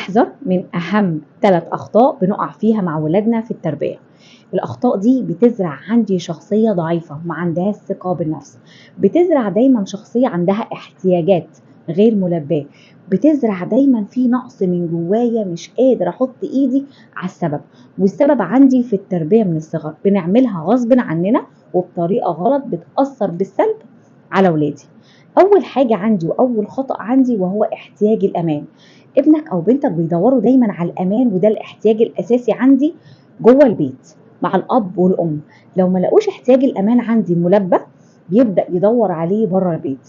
احذر من أهم 3 أخطاء بنقع فيها مع ولادنا في التربية. الأخطاء دي بتزرع عندي شخصية ضعيفة ما عندهاش ثقة بالنفس، بتزرع دايما شخصية عندها احتياجات غير ملباة، بتزرع دايما في نقص من جوايا مش قادر أحط إيدي على السبب، والسبب عندي في التربية من الصغر بنعملها غصب عننا وبطريقة غلط بتأثر بالسلب على ولادي. أول حاجة عندي وأول خطأ عندي وهو احتياج الأمان. ابنك أو بنتك بيدوروا دايما على الأمان، وده الاحتياج الأساسي عندي جوه البيت مع الأب والأم. لو ما لقوش احتياج الأمان عندي ملبى بيبدأ يدور عليه بره البيت.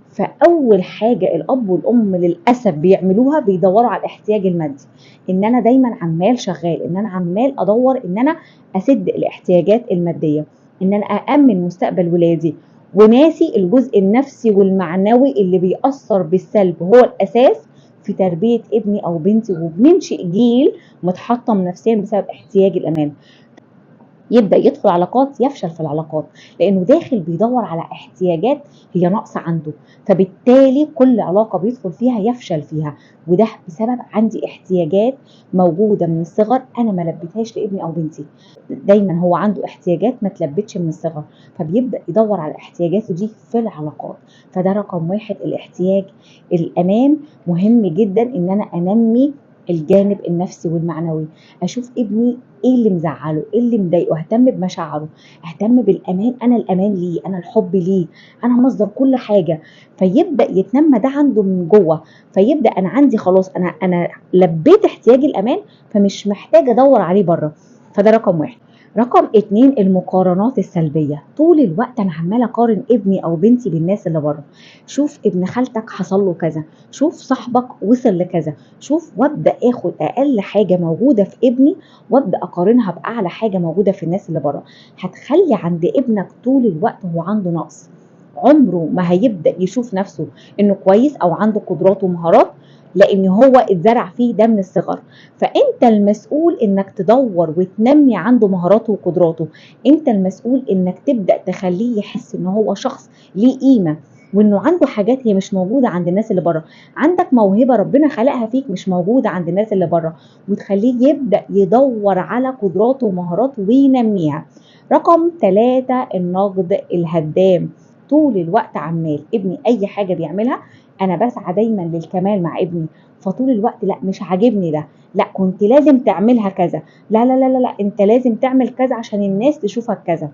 فأول حاجة الأب والأم للأسف بيعملوها بيدوروا على الاحتياج المادي، إن أنا دايما عمال شغال، إن أنا عمال أدور إن أنا أسد الاحتياجات المادية، إن أنا أأمن مستقبل ولادي، وناسي الجزء النفسي والمعنوي اللي بيأثر بالسلب هو الأساس في تربية ابني أو بنتي، وبننشئ جيل متحطم نفسيا بسبب احتياج الأمان. يبدأ يدخل علاقات، يفشل في العلاقات لأنه داخل بيدور على احتياجات هي ناقصة عنده، فبالتالي كل علاقة بيدخل فيها يفشل فيها، وده بسبب عندي احتياجات موجودة من الصغر أنا ما لبيتهاش لابني أو بنتي. دايما هو عنده احتياجات ما تلبتش من الصغر، فبيبدأ يدور على احتياجاته دي في العلاقات. فده رقم واحد، الاحتياج الأمان مهم جدا إن أنا أنمي الجانب النفسي والمعنوي، أشوف ابني إيه اللي مزعله، إيه اللي مضايقه، أهتم بمشاعره، أهتم بالأمان، أنا الأمان ليه، أنا الحب ليه، أنا مصدر كل حاجة. فيبدأ يتنمى ده عنده من جوه، فيبدأ أنا عندي خلاص أنا لبيت احتياج الأمان، فمش محتاجة أدور عليه بره. فده رقم واحد. رقم 2 المقارنات السلبية. طول الوقت أنا عمالة أقارن ابني أو بنتي بالناس اللي بره، شوف ابن خالتك حصل له كذا، شوف صاحبك وصل لكذا، شوف، وابدأ آخد أقل حاجة موجودة في ابني وابدأ أقارنها بأعلى حاجة موجودة في الناس اللي بره. هتخلي عند ابنك طول الوقت هو عنده نقص، عمره ما هيبدأ يشوف نفسه إنه كويس أو عنده قدرات ومهارات، لأن هو اتزرع فيه ده من الصغر. فأنت المسؤول إنك تدور وتنمي عنده مهاراته وقدراته، أنت المسؤول إنك تبدأ تخليه يحس إن هو شخص ليه قيمة، وإنه عنده حاجات هي مش موجودة عند الناس اللي بره، عندك موهبة ربنا خلقها فيك مش موجودة عند الناس اللي بره، وتخليه يبدأ يدور على قدراته ومهاراته وينميها. رقم 3 النقد الهدام. طول الوقت عمال ابني أي حاجة بيعملها أنا بسعى دايما للكمال مع ابني، فطول الوقت لا مش عاجبني ده، لا كنت لازم تعملها كذا، لا لا لا لا, لا انت لازم تعمل كذا عشان الناس تشوفك كذا.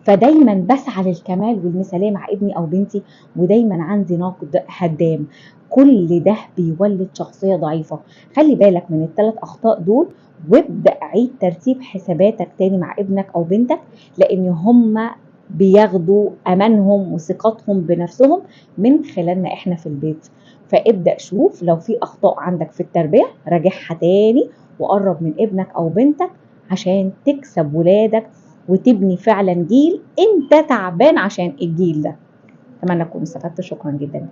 فدايما بسعى للكمال والمثالية مع ابني أو بنتي، ودايما عندي نقد هدام. كل ده بيولد شخصية ضعيفة. خلي بالك من ال3 أخطاء دول، وابدأ عيد ترتيب حساباتك تاني مع ابنك أو بنتك، لأن هما بياخدوا أمانهم وثقتهم بنفسهم من خلالنا إحنا في البيت. فابدأ شوف لو في أخطاء عندك في التربية راجعها تاني، وقرب من ابنك أو بنتك عشان تكسب ولادك وتبني فعلا جيل انت تعبان عشان الجيل ده. أتمنى تكونوا استفدتوا. شكرا جدا.